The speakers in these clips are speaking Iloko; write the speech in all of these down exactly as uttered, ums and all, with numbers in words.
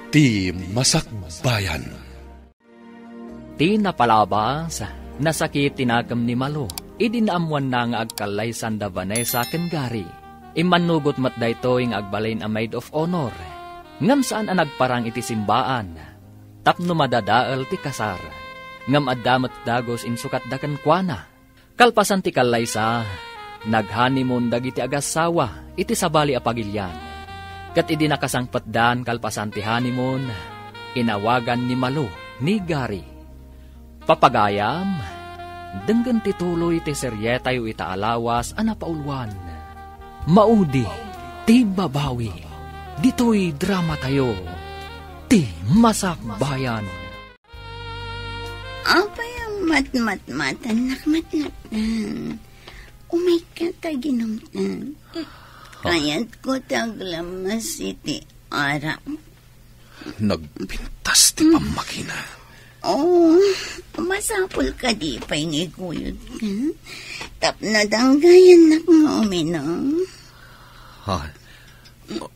Ti Masakbayan. Ti napalabas, nasakit ti nakem ni Malo idi naammoanna nga agkallaysan da Vanessa ken Gary. Immannugot met daytoy nga agbalin a maid of honor, ngem saan a nagparang iti simbaan tapno madadael ti kasar. Ngem adda met dagus insukatda kenkuana. Kalpasan ti kallaysa, nag-honeymoon dagiti agassawa iti sabali a pagilian. Ket idi nakasangpetdan kalpasan ti honeymoon, inawagan ni Malo ni Gary. Papagayam, denggen ti tuloy ti serietayo ita a lawas a napauluan. Maudi ti babawi. Ditoy dramatayo, Ti Masakbayan. Apay a matmatmatannak met latta? Umayka ta ginumtan. Kayatko ti aglammas iti arak. Nagpintas ti pammakina. Oh, masapul kadi pay nga iguyodka? Tapno danggayannak nga uminom. Ha?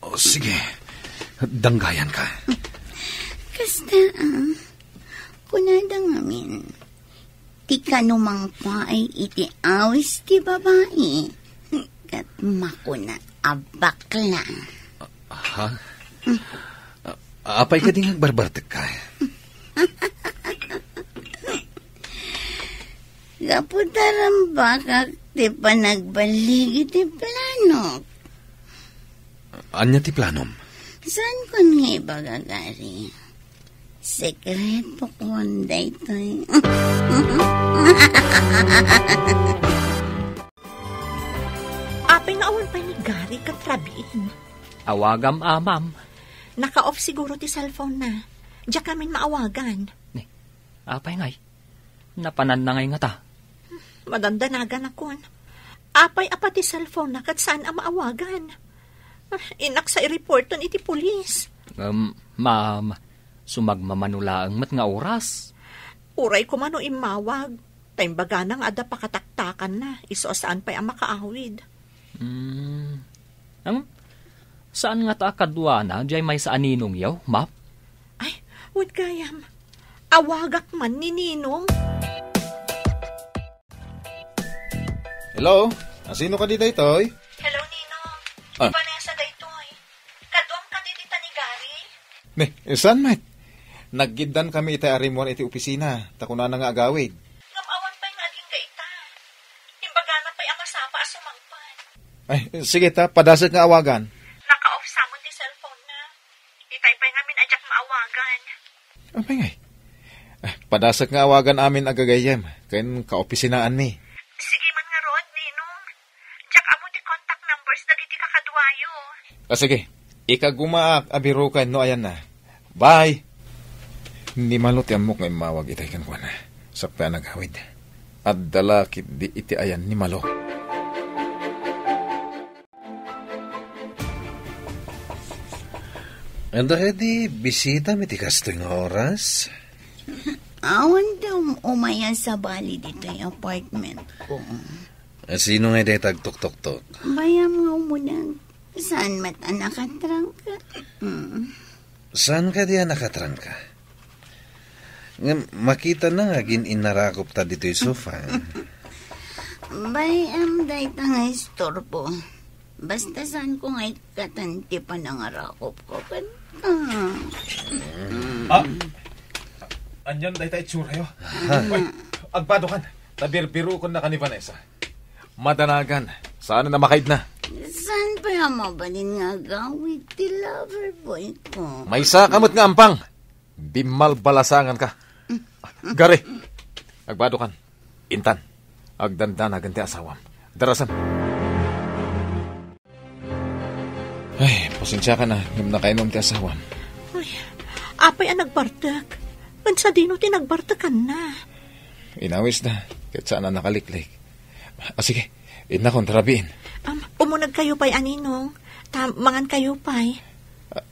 O, sige. Danggayanka. Kasta, ah. Kunada ngamin, ti kano mangpaay iti awis ti babai, ket makuna a bakla. Ha? A-, apay kadi nga agbarbartekka? Gapu ta rambakak ti panagballig iti planok. Ania ti planom? Saanko nga ibaga, Gary? Sekreto kon daytoy. Apay nga awan pay ni Gary ket Rabin? Awagam, a, ma'am. Naka-off siguro ti cellphone na. Diak ngamin maawagan. Ni, apay ngay? Napananna ngay ngata? Madandanaganakon. Apay a pati cellphone na ket saan a maawagan? Ah, innak sa i-reporton iti pulis. Um, ma'am, sumagmamano laeng met nga oras. Uray koma no immawag, ta imbagana nga adda pakataktakanna, isu a saan pay a makaawid. Hmm. Ang saan ngata a kaduana, diay maysa a ninongyo, ma'am? Ay, wen gayam. Awagak man ni Ninong. Hello? Asino kadi daytoy? Hello, Ninong. Ah. Ni Vanessa daytoy. Kaduam kadi dita ni Gary? Ni, saan met? Naggiddakami itay a rimmuar iti opisina, ta kunana nga agawid. Ngem awan pay nga agingga ita. Imbagana pay a masapa a sumangpet. Ay, sige ta, padasek nga awagan. Naka-off sa amon ti cellphone na. Itay pay ngamin a diak maawagan. Apay ngay? Ah, padasek nga awagan amin a gagayyem ken kaopisinaanmi. Sige man ngarud, Ninong. Diak ammo ti contact numbers dagiti kakaduayo. Ah, sige. Ikagumaak a biroken no ayanna. Bye! Ni Malo ti ammok nga immawag itay kenkuana. Sakbay a nagawid. Adda la ketdi iti ayan ni Malo. Adda kadi bisitam iti kastoy nga oras? Awan ti um-, umay a sabali ditoy apartment ko. Sino ngay dayta agtuktoktok? Bayam nga umuneg. Saan met a nakatrangka? Mm. Saan kadi a nakatrangka? Ngem makitana nga agin-innarakopta ditoy sofa. Bay-am dayta nga istorbo. Basta saanko nga ikkatan ti panangarakopko kenka. Ah! Anian dayta itsuratayo? Ha? Ay, agbadokan. Ta birbiroken naka ni Vanessa. Madanagan. Saan a makaidna? Saan pay a mabalin nga agawid ti lover boy ko? Maysaka met nga ampang. Bimmalbalasanganka. Gary, agbadokan. Intan, agdandanagan ti asawam. Darasem. Ay, pasensiakan a, ngem nakainom ti asawam. Ay, apay a nagbartek? Wen sadino ti nagbartekanna? Inawisda, ket saan a nakaliklik. Ah, sige, innakon ta rabiin. Am, umunegkayo pay a, Ninong, ta mangankayo pay. Ah,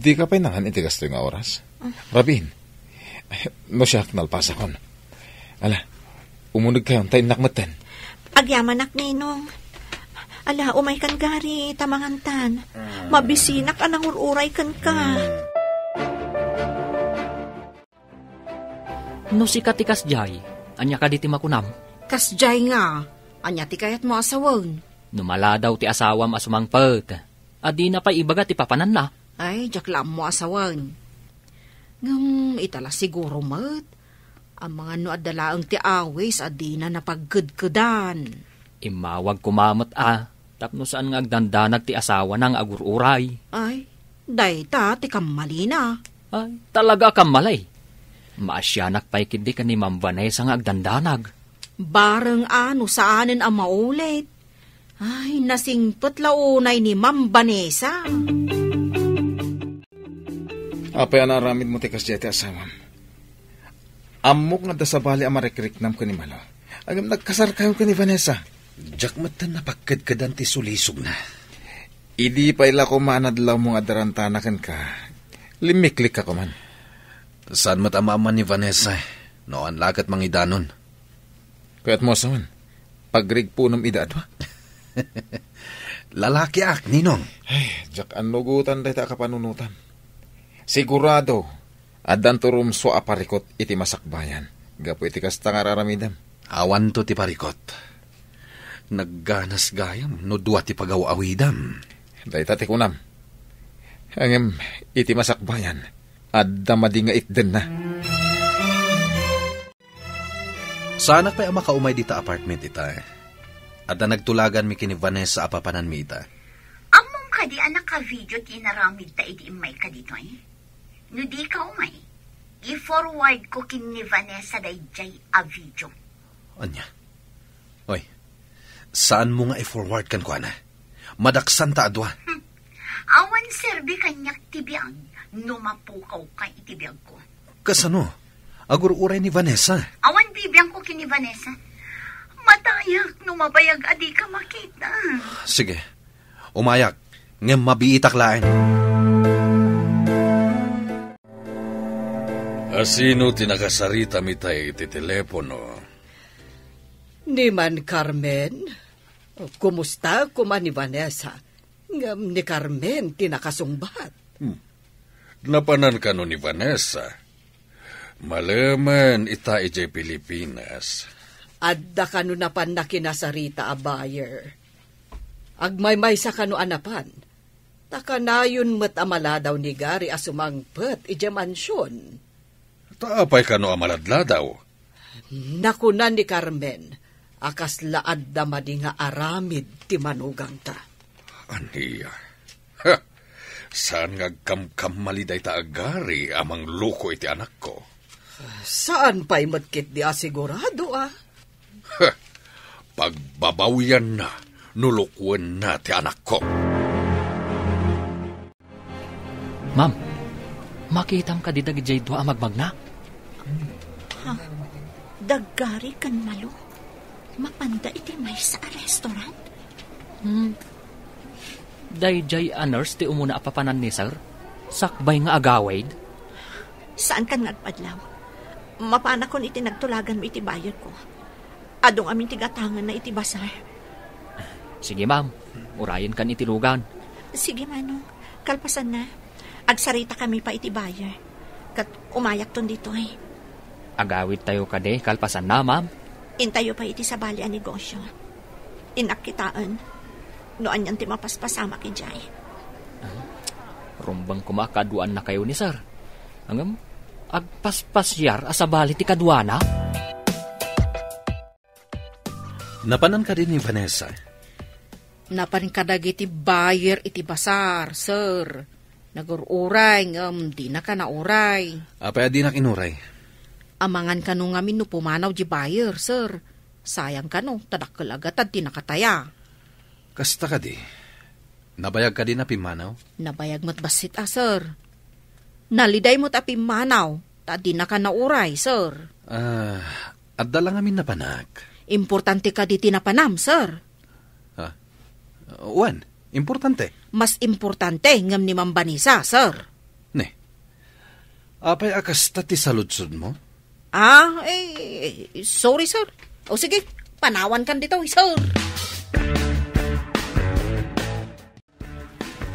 dika pay nangan iti kastoy nga oras? Ah. Rabiin, no siak, nalpasakon. Ala, umunegkayon ta innak metten. Agyamanak, Ninong. Ala, umaykan, Gary, ta mangantan. Mabisinak a nangur-uray kenka. No sika ti kasdiay, ania kadi ti makunam? Kasdiay nga, ania ti kayatmo a sawen? No maladaw ti asawam a sumangpet, a dina pay ibaga ti papananna? Ay, diak la ammo a sawen. Ngem ita la siguro met, amangan no adda laeng ti awis a dina napagkedkedan. Immawag koma met a, tapno saan nga agdandanag ti asawana nga agur-uray. Ay, dayta ti kammalina. Ay, talaga a kammali. Maasianak pay ketdi ken ni Ma'am Vanessa nga agdandanag. Bareng a no saanen a maulit. Ay, nasingpet la unay ni Ma'am Vanessa. Apay a naaramidmo ti kasdiay ti asawam? Ammok nga adda sabali a marikriknam ken ni Malo. Ngem nagkasarkayo ken ni Vanessa. Diak metten napagkedkedan ti sulisogna. Idi pay la koma a nadlawmo nga adda rantana kenka, limmiklikka koman. Saan met a maamman ni Vanessa, no awan la ket mangidanon. Kayatmo a sawen, pagrigpunem ida a dua? Lalakiak, Ninong. Ay, diak annugotan dayta a kapanunotam. Sigurado, addanto rumsua a parikot iti masakbayan, gapu iti kasta nga ar-aramidem. Awanto ti parikot. Nagganas gayam no dua ti pagaw-awidam. Dayta ti kunam. Ngem iti masakbayan, adda madi nga itdenna. Saanak pay a makaumay dita apartment ita. Adda nagtulaganmi ken ni Vanessa a papananmi ita. Ammom kadi a naka-video ti inaramidta idi immayka ditoy? No dika umay, i-forward ko ken ni Vanessa daydiay a video. Ania? Oy, saanmo nga i-forward kenkuana? Madaksanta a dua. Hmm. Awan serbi kaniak ti biag no mapukawka iti biagko. Kasano? Agur-uray ni Vanessa. Awan bibiangko ken ni Vanessa. Matayak no mabayag a dika makita. Sige. Umayak, ngem mabiitak laeng. Asino ti nakasaritam ita iti telepono? Ni Man Carmen? Kumusta koma ni Vanessa? Ngem ni Carmen ti nakasungbat. Hmm. Napanan kano ni Vanessa? Malemen ita idiay Pilipinas. Adda kano napan nakinasarita a buyer. Agmaymaysa kano a napan. Ta kanayon met a maladaw ni Gary a sumangpet idiay mansion. Ta apay kano a maladladaw? Nakuna ni Carmen a kasla adda madi nga aramid ti manugangta. Ania? Ha! Saan nga agkamkamali dayta a Gary a mangloko iti anakko? Saan pay met ketdi a sigurado, a? Ha! Pagbabawianna no lokoenna ti anakko. Ma'am, makitam kadi dagidiay dua a magmagna? Ha? Da Gary ken Malo? Mapanda iti maysa a restaurant? Hmm. Daydiay a nurse ti umuna a papanan ni Sir? Sakbay nga agawid? Saankan nga agpadlaw. Mapanakon iti nagtulaganmo iti buyer ko. Adu ngamin ti gatanganna iti basar. Sige, ma'am. Urayenkan iti lugan. Sige, Manong. Kalpasanna, agsaritakami pay iti buyer. Ket umayakton ditoy. Agawidtayo kadi kalpasanna, ma'am? Intayo pay iti sabali a negosyo. Innak kitaen no anian ti mapaspasamak idiay. Ah, rumbeng koma a kaduannakayo ni Sir. Ngem, agpaspasiar a sabali ti kaduana? Napanan kadi ni Vanessa? Napan kadagiti buyer iti basar, sir. Nagur-uray, ngem dinaka nauray. Apay a dinak inuray? Amangan kano ngamin no pumanaw di buyer, sir. Sayang kano, ta dakkel a gatad ti nakataya. Kasta kadi? Nabayag kadi a pimmanaw? Nabayag met bassit a, sir. Naliday met a pimmanaw, ta dinaka nauray, sir. Ah, adda la ngamin napanak. Importante kadi ti napanam, sir? Ha? Wen, importante. Mas importante ngem ni Ma'am Vanessa, sir. Ne. Apay a kasta ti saludsodmo? Ah, eh, sorry, sir. O sige, panawankan ditoy, sir.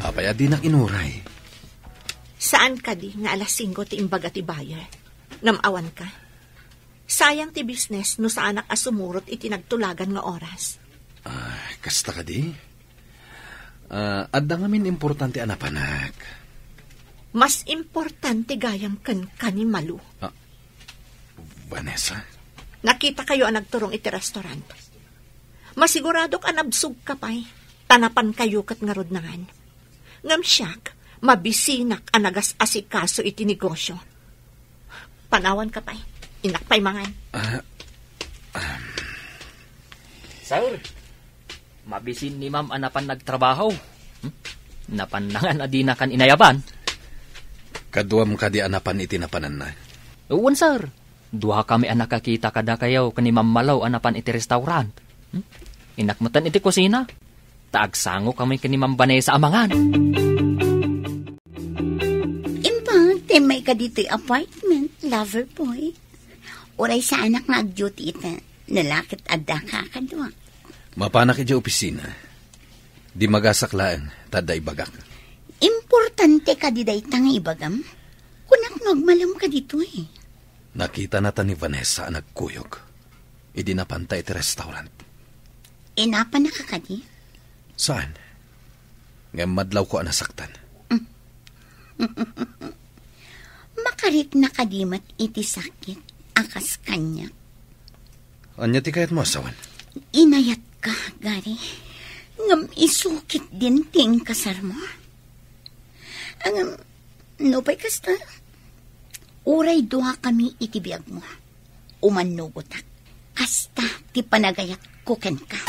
Apay a dinak inuray? Saan kadi nga alas singko ti imbaga ti buyer? Ngem awanka? Sayang ti business no saanak a sumurot iti nagtulagan nga oras. Ah, kasta kadi? Ah, adda ngamin importante a napanak. Mas importante gayam kenka ni Malu. Ah, Vanessa? Nakitakayo a nagturong iti restaurant. Masiguradok a nabsogka pay, ta napankayo ket ngarud nangan. Ngem siak, mabisinak a nagas-asikaso iti negosio. Panawanka pay. Innak pay mangan. Ah, um. Sir, mabisin ni Ma'am a napan nagtrabaho. Hmm? Napan nangan a dinakan inayaban. Kaduam kadi a napan iti napananna? Wen, sir. Duakami a nakakita kadakayo ken ni Ma'am Malo a napan iti restaurant. Hmm? Innak metten iti kusina. Ta agsangokami ken ni Ma'am Vanessa a mangan. Imbag ti maikka ditoy apartment, lover boy. Uray saanak nga ag-duty ita, no la ket addaka a kadua. Mapanak idiay opisina. Dimagasak laeng, ta adda ibagak. Importante kadi dayta nga ibagam? Kunak no agmalamka ditoy. Nakitanata ni Vanessa a nagkuyog idi napanta iti restaurant. Inapannaka kadi? Saan. Ngem madlawko a nasaktan. Makarikna kadi met iti sakit a kas kaniak? Ania ti kayatmo a sawen? Inayatka, Gary. Ngem isu ketdin ti inkasarmo. Ngem, nupay kasta, uray duakami iti biagmo. Umannugotak. Kasta ti panagayatko kenka.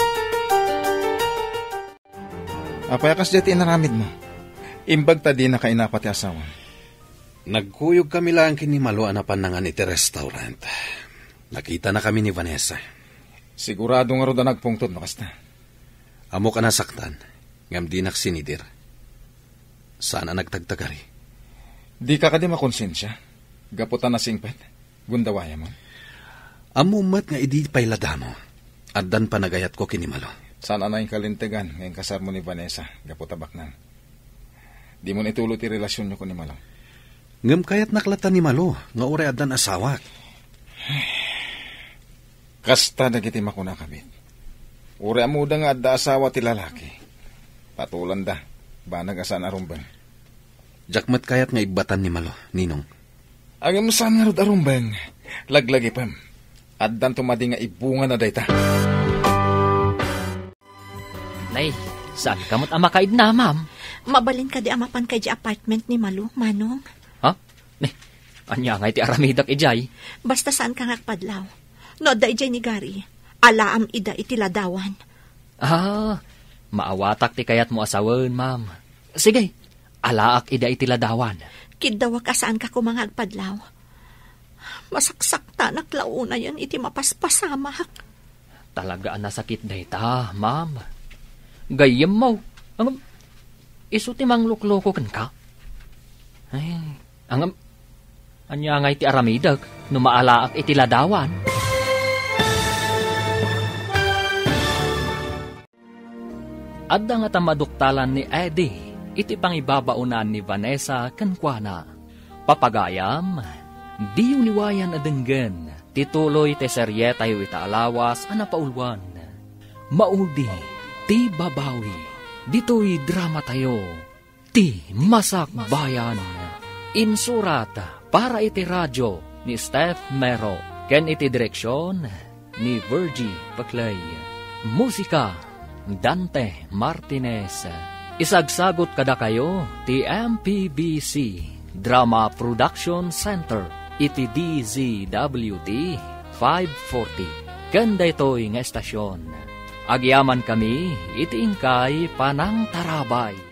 Apay a kasdiay ti inaramidmo? Imbag ta dinaka inapa ti asawam. Nagkuyogkami laeng ken ni Malo a napan nangan iti restaurant. Nakitanakami ni Vanessa. Sigurado ngarud a nagpungtod no kasta. Ammok a nasaktan, ngem dinak sinidir. Saan a nagtagtagari. Dika kadi makonsensia? Gapu ta nasingpet? Gundawayamon? Ammom met nga idi pay la damo, addan panagayatko ken ni Malo. Saan a nainkalintegan nga inkasarmo ni Vanessa gapu ta baknang. Dimon ituloy ti relasionyo ken ni Malo. Ngem kayatnak latta ni Malo nga uray addan asawak. Kasta dagiti makunakami. Uray ammoda nga adda asawa ti lalaki, patulanda, banag a saan a rumbeng. Diak met kayat nga ibbatan ni Malo, Ninong. Ngem saan ngarud a rumbeng, laglagipem. Addanto madi nga ibungana dayta. Nay, saanka met a makaidna, ma'am? Mabalin kadi a mapanka idiay apartment ni Malo, Manong? Ha? Nay, ania ngay ti aramidek idiay? Basta saanka nga agpadlaw. No adda idiay ni Gary, alaam ida iti ladawan. Ah, maawatak ti kayatmo a sawen, ma'am. Sige, alaak ida iti ladawan. Kiddawak a saanka koma nga agpadlaw. Masaksaktanak la unayen iti mapaspasamak. Talaga a nasakit dayta, ma'am. Gayyemmo, ngem isu ti manglukloko kenka. Ay, ngem, ania ngay ti aramidek no maalaak iti ladawan? Adda ngata maduktalan ni Eddie iti pangibabaonan ni Vanessa kenkuana. Papagayam, diyo liwayan a denggen ti tuloy ti serietayo ita a lawas a napauluan. Maudi ti babawi ditoy dramatayo, Ti Masakbayan. Insurat para iti radio ni Steph Mero ken iti direksion ni Virgie Paclay. Musika, Dante Martinez. Isagsagut kadakayo ti M P B C Drama Production Center iti D Z W T five forty. Ken daytoy nga estasion, agyamankami iti inkay panangtarabay.